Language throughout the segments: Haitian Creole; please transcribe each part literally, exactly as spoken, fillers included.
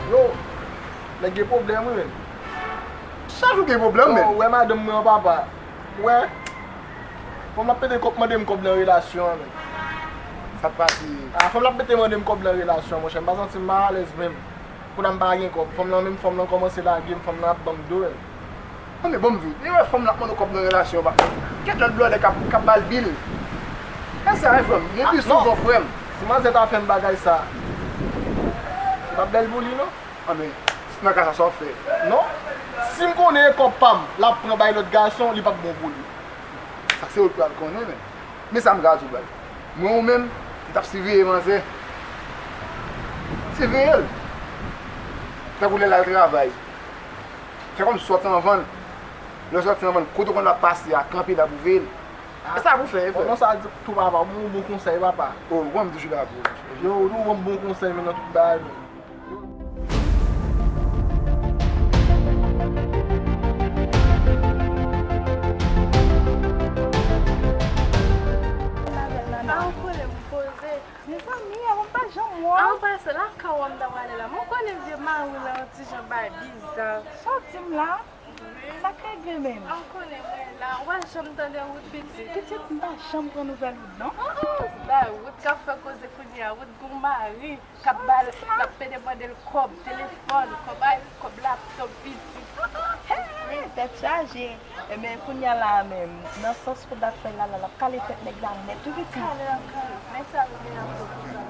Yo, nèg gen pwoblèm wi menn. Chak jou gen pwoblèm menn. Yo, ou wè madanm mwen an papa. Ou wè. Fanm la pete kòb mande m kòb nan relasyon an menn. Sa k pase? Ah, fanm la pete mande m kòb nan relasyon, monchè. M pa santi m alèz menm. Kounye a m pa gen kòb. Fanm lan menm, fanm lan kòmanse lage m, fanm lan ap ban m do menn. Non men bon m di w, depi w wè fanm nan ap mande w kòb nan relasyon, pa gen lòt blòdè k ap, k ap ba l bil. Fè sa wi frè m, mwen pi souvan frè m. Si manzè ta fè m bagay sa, m p ap bèl pou li non. Anben, nan ka sa, sa w ap fè? Non. Si m konnen e kòb pa m, l ap pran bay lòt gason, li p ap bon pou li. Sa se ou k pral konnen, men. Men sa m ka di w, baz. Mwen ou menm, m t ap siveye manzè. Siveye l. Tankou lè l al travay. Fè kòm sòti anvan l. Lè w sòti anvan l, kote w konn ap pase a, kanpe la pou veye l. E sa pou fè, e fè. Bon, sa di tou papa, ou bon konsèy, papa. O, ou konn m toujou la pou ou. Yo, ou bon konsèy, men nan tout bagay, men. Mezanmi, avan m pa janm wè w. Avan pase lakay w, m ta prale la. Mwen konnen vye mari w la yon ti jan bay biza. Sa w di m la? Sa k regle menm? An konnen mwen la, ou pa janm tande wout pitit. Pitit, m pa janm pran nouvèl wout non. An, an, se pa wout k ap fè koze kounye a, wout gon mari k ap ba l, l ap pede mande l kòb telefòn, kòb ay, kòb laptòp pitit. Hey, tèt chaje. Ebyen, kounye a la a menm, nan sans wout ap fè la la, l ap kale tèt nèg la nèt wi pitit. Kale l ap kale. Nèg sa yo gen laptòp pou sa.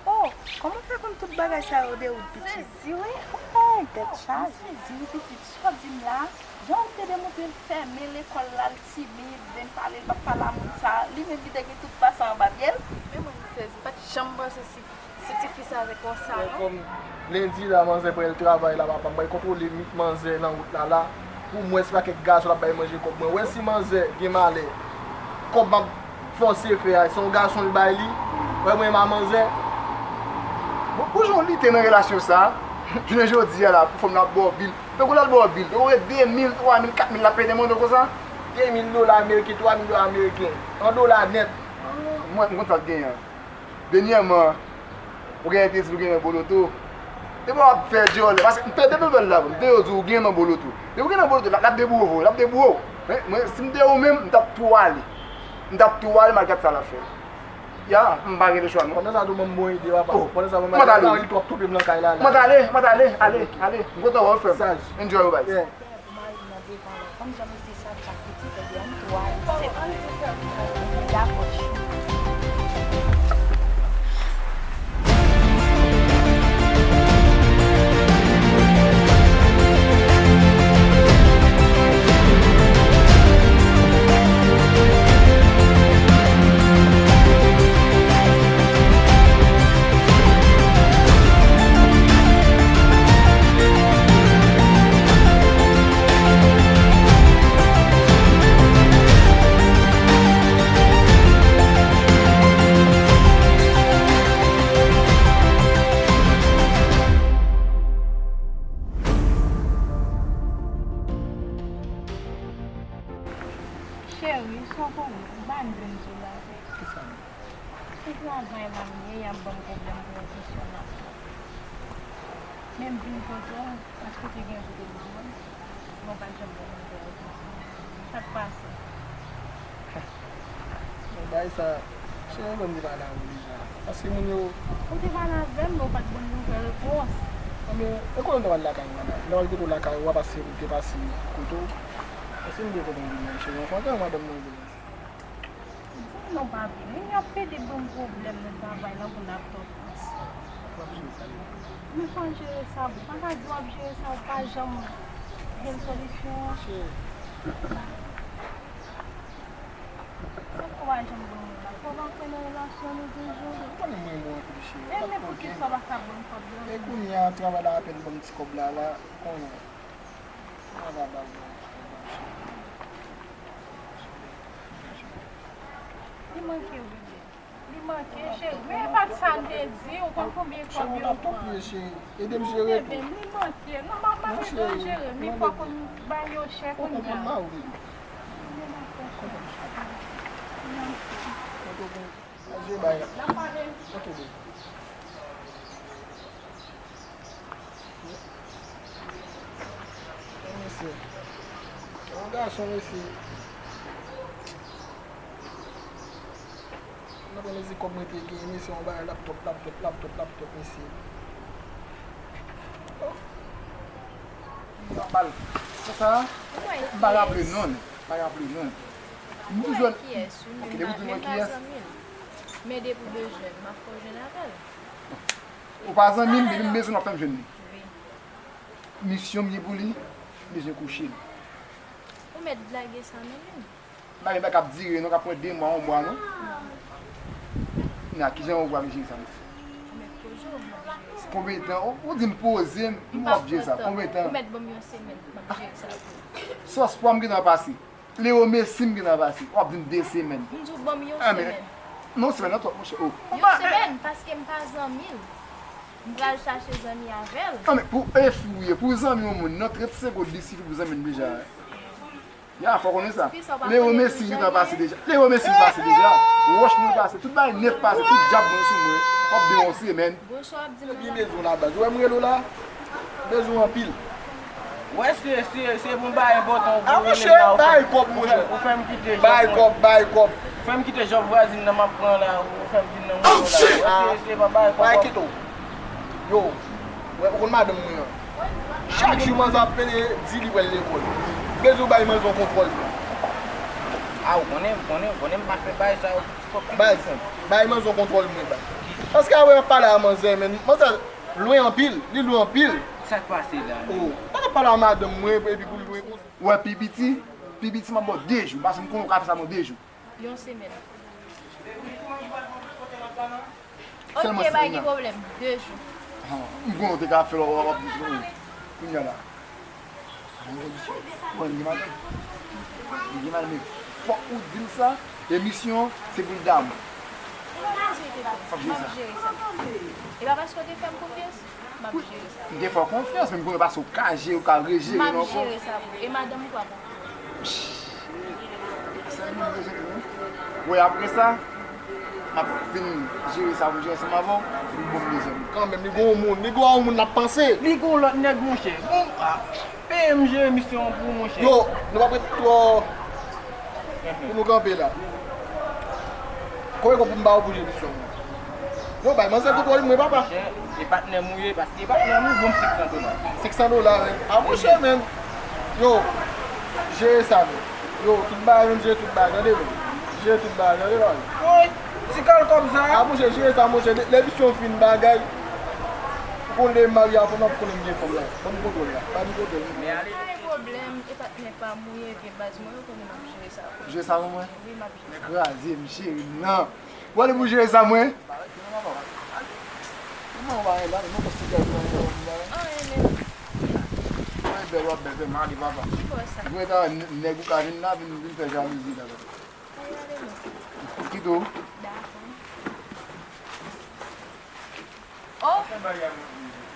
Oh, kòman w fè konn tout bagay sa yo de wout pitit? Sezi wi. Ay, tèt chaje. Sezi wi pitit. Sa w di m la, jan w te demontre l fèmen lekòl la, l timid, lè m pale l p ap pale a moun sa, li menm li te gen tout pa sa anba pye l. Men mwen m sezi, m pa t janm panse si, si tifi sa te konsa non. Kòm lendi la manzè pral travay la papa, m pral kontwole mi-, manzè nan wout la la, pou m wè si pa kèk gason l ap bay manje kòb mwen. Wè si manzè gen malè, kòb m ap fòse fè a, se yon gason l bay li. Wè mwen m a manzè. Bon, pou jan w lite nan relasyon sa, jounen jodi a la, pou fanm nan ap ba w bil. Tankou l al ba w bil, tankou e de mil, twa mil, kat mil l ap peye nan men w konsa. De mil dola ameriken, twa mil dola ameriken, an dola nèt. Mwen, m konn sa l genyen an. Dènyèman, ou genyen te di ou genyen boloto. Depi w ap fè djòlè, paske m te depi w la, m te yo di ou genyen nan boloto. Depi ou genyen nan boloto, l ap, l ap debouye w, l ap debouye w. Men, mwen, si m te ou menm, m t ap tou ale. M t ap tou ale, malgre sa l ap fè. Ya, m pa gen lechwa, non. Pandan sa tou, ban m bon ide, papa. Oh, pandan sa, ban m mwen ale, ale, ale, twòp twouble m nan kay la, la. Mwen ale, mwen ale, ale, ale. M kontan wè w, frè m. Saj. Enjoy, baz. Yeah. Mari nan devan la. Kòm jan mesye sa t ap pitit, ebyen, ann tou ale. Se ann tou fè pou nou dakò chou. Cheri, sa w konnen, m pa menm vin sou la. Kisa? Se travay la m ye, y ap ban m pwoblèm pou yon kesyon m ap fè. Men m vin kote w, paske te gen kote m anvan, men w pa t janm ban m nouvèl. Sa k pase? Bon, bagay sa, cheri, ban m te pale avè w deja. Paske moun yo. Ou te pale avè m, men w pa t ban m nouvèl repons. Anben, e konnen w ta pral lakay ou, madam? Ou ta pral kote w lakay ou a, paske ou te pase kote w. Paske m te konnen w vin la, cheri. Anfen, antre nan madanm mwen vin la. Di non, papi, men y ap pede ban m pwoblèm nan travay lan pou n ap tòp ansanm. W ap jere sa, li. Men fò n jere sa, ou pa ka di w ap jere sa, ou pa janm jwenn solisyon an. Cheri. Sa fè w pa janm ban mwen la? Fò w antre nan relasyon nou toujou. Ou konnen mwen bon anpil, cheri. E men poukisa w pa ka ban m kòb lan? E kounye a, travay la apèn ban m ti kòb la, la, ou konnen. Travay ba m ti kòb la, cheri. Li manke wi. Li manke, cheri. Men e pa t sa n te di, ou konn konbyen kòb yo pran. Ede m jere tou. Li manke. Non, m ap ede w jere, men fòk ou bay yo chè kounye a. N ap pale. Ok, boo. Mesye. Yon gason, mesye. Mwen konn mezi kòb mwen te gen, mesye, yon bagay laptop, laptop, laptop, laptop, mesye. Oh. Sa bal. Sa sa? M pa raple non. M pa raple non. M toujou. Kiyès, wi, men m pa zanmi l. Men depi w bezwen l, m ap fè w jwenn avè l. Ou pa zanmi m, depi m bezwen l, w ap fè m jwenn li. Wi. Misyon m gen pou li, m bezwen kouche l. Ou mèt lage sa nan men m. Bagay pa k ap dire non, k ap pran de mwa, yon mwa non. Nan, kijan ou pral jere sa, mesye? Ou mèt poze w, m ap jere sa. Konbyen tan? Ou, ou di m poze m, m ap jere sa. Konbyen tan? Ou mèt ban m yon semèn, m ap jere sa pou ou. Sòs pwa m gentan pase. Leo Messi m gentan pase. W ap di m de semèn. M di w ban m yon semèn. Non, semèn nan twòp, monchè. Oh. Yon semèn, paske m pa zanmi l. M pral chache zanmi avè l. Ah, men pou e fou ye, pou zanmi yon moun, nan trant segonn, li sifi pou zanmi l deja. Ya, fò konnen sa. Leo Messi gentan pase deja. Leo Messi pase deja. Wòch nou pase. Tout bagay nèt pase. Tout djab mwen sou mwen. W ap di yon semèn. Pi bezwen la baz. Ou wè m rele w la? Bezwen anpil. Wè, se, se, se pou bagay enpòtan ou pou rele m la, ou fè m kite jòb mwen. Bay kòb, bay kòb. Ou fè m kite jòb vwazin nan m ap pran la, ou fè m vin nan moto la. Wè, se, se pa bay kòb. Bay kite w. Yo, wè, ou konn madanm mwen an. Chak jou manzè ap pede di li pral lekòl. Bezwen bay manzè yon kontwòl. A, ou konnen, ou konnen, ou konnen m pa fè bagay sa yo. Baz, bay manzè yon kontwòl mwen, baz. Paske a wè m ap pale a manzè, men manzè lwen anpil, li lwen anpil. Sa k pase la menm? Oh, pa ka pale a madanm mwen epi pou l lwen konsa. Ou wè pi piti, pi piti m ap ba w de jou, paske m konnen ou ka fè sa nan de jou. Yon semèn. Ok, pa gen pwoblèm, de jou. Ah, m konnen ou te ka fè l, w ap di kounye a la. Bon, li gen madanm. Li gen madanm, men fòk ou di l sa, emisyon an, se pou l damou. Fò m jere sa. M ap jere sa. E pa paske w te fè m konfyans, m ap jere sa. M te fè w konfyans, men m konnen pa si w ka jere, w ka rejere l ankò. M ap jere sa pou ou. E madanm ou pa bon. Sèl moun bezwen pou ou. Wi, apre sa, m ap vin jere sa pou jere ansanm avè w, pou m bon bezwen. Kanmenm, li gon moun, li gon moun l ap panse. Li gon lòt nèg, monchè. Bon, ah, peye m jere misyon an pou ou, monchè. Yo, nou p ap ret twò pou nou kanpe la. Konbyen goud pou m ba ou pou jere misyon an? Yo, bay manzè kontwòl mwen, papa. Monchè, e patnè m ou ye, paske e patnè m ou, bon, senk san dola. Senk san dola, men. A, monchè, men. Yo, jere sa, men. Yo, tout bagay, menm jere tout bagay, tande, men. Jere tout bagay, tande, bagay. Woy, ti kal kòb sa. A, monchè, jere sa, monchè. Lè, lè misyon fin, bagay. Ou konn lè marye a, fò m ap konnen m gen fanm la. Ban m kontwòl la. Ban m kontwòl. Men ale. Pa gen pwoblèm, e patnè pa m ou ye, ebyen baz mwen, ou konnen m ap jere sa pou ou. Jere sa pou mwen? Wi, m ap jere sa. Kraze m, cheri m nan. Ou ale pou jere sa, mwen? Kòman w pa gen la? Nou konsidere w nan yon bagay. Anyen, men. Mwen bèl, w ap bèl, fè m ale, papa. Ki bò sa? Mwen ta nèg ou ka vin la, vin, vin fè jalouzi la, papa. Anyen, ale, non. Kite w. Dakò. Oh!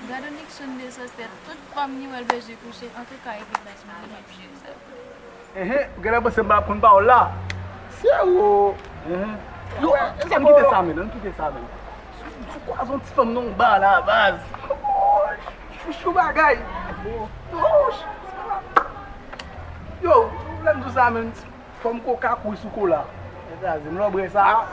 Gad yon Nixon desann tèt. Tout fanm ni wè l bezwen kouche. Antouka, ebyen baz mwen, m ap jere sa. Enhen, ou genlè panse m pa konn pawòl la. Sèwo. Enhen. Yo, ann kite sa, men, ann kite sa, men. Sou, sou kwaze yon ti fanm nan yon ba la, baz. Chouchou bagay. Yo, lè m di w sa, men, fanm koka kouri sou kola. Ekraze m, lè w bwè sa.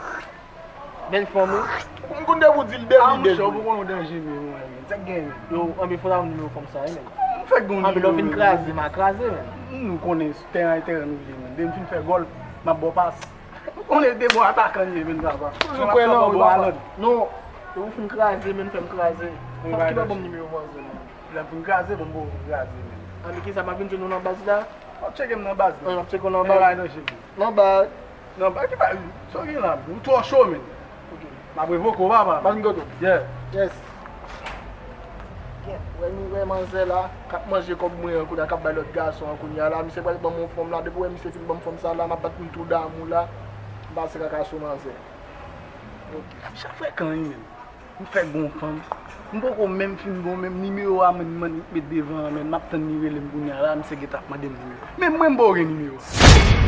Bèl fanm, wi. M konn depi w di l bèl, li bèl. A, monchè, ou poko konn yon danje, men, mwen, men. Sa k gen, men? Yo, anben, fò ta yon nimewo fanm sa, wi, men. M fèk gen yon nimewo. Anben, lè w fin kraze, m a kraze, men. Nou konnen tèren e tèren nou vle, men. Depi m fin fè gòl, m ap ba w pas. Ou konnen de bon atakan li ye, men, papa. Toujou kwè nan ou, papa. Non, lè w fin kraze, men, fè m kraze. Fanm ki pa ban m nimewo manzè, men. Lè m fin kraze, bon, m poko fin kraze, men. Anben, kisa, m ap vin jwenn ou nan baz la? W ap tcheke m nan baz, non. Wi, m ap tcheke w nan baz. Nan baz. Nan baz, ki pa, sa w gen la, ou twò cho, men. Ok. M ap revoke w, papa. Pas m kote w. Yeah. Yes. Wè, nou wè manzè la, k ap manje kòb mwen an, kounye a k ap bay lòt gason an, kounye a la, misye pral ban m yon fanm la, depi w wè misye fin ban m fanm sa la, m ap bat pou m tou damou la, m pase kaka sou manzè. Ok. Chak frekan, wi, men. M fèk gon fanm. M poko menm fin gon menm nimewo a, men, m annik met devan an, men, m ap tann li rele m kounye a la, misye gentan ap mande m nimewo. Men mwen m poko gen nimewo.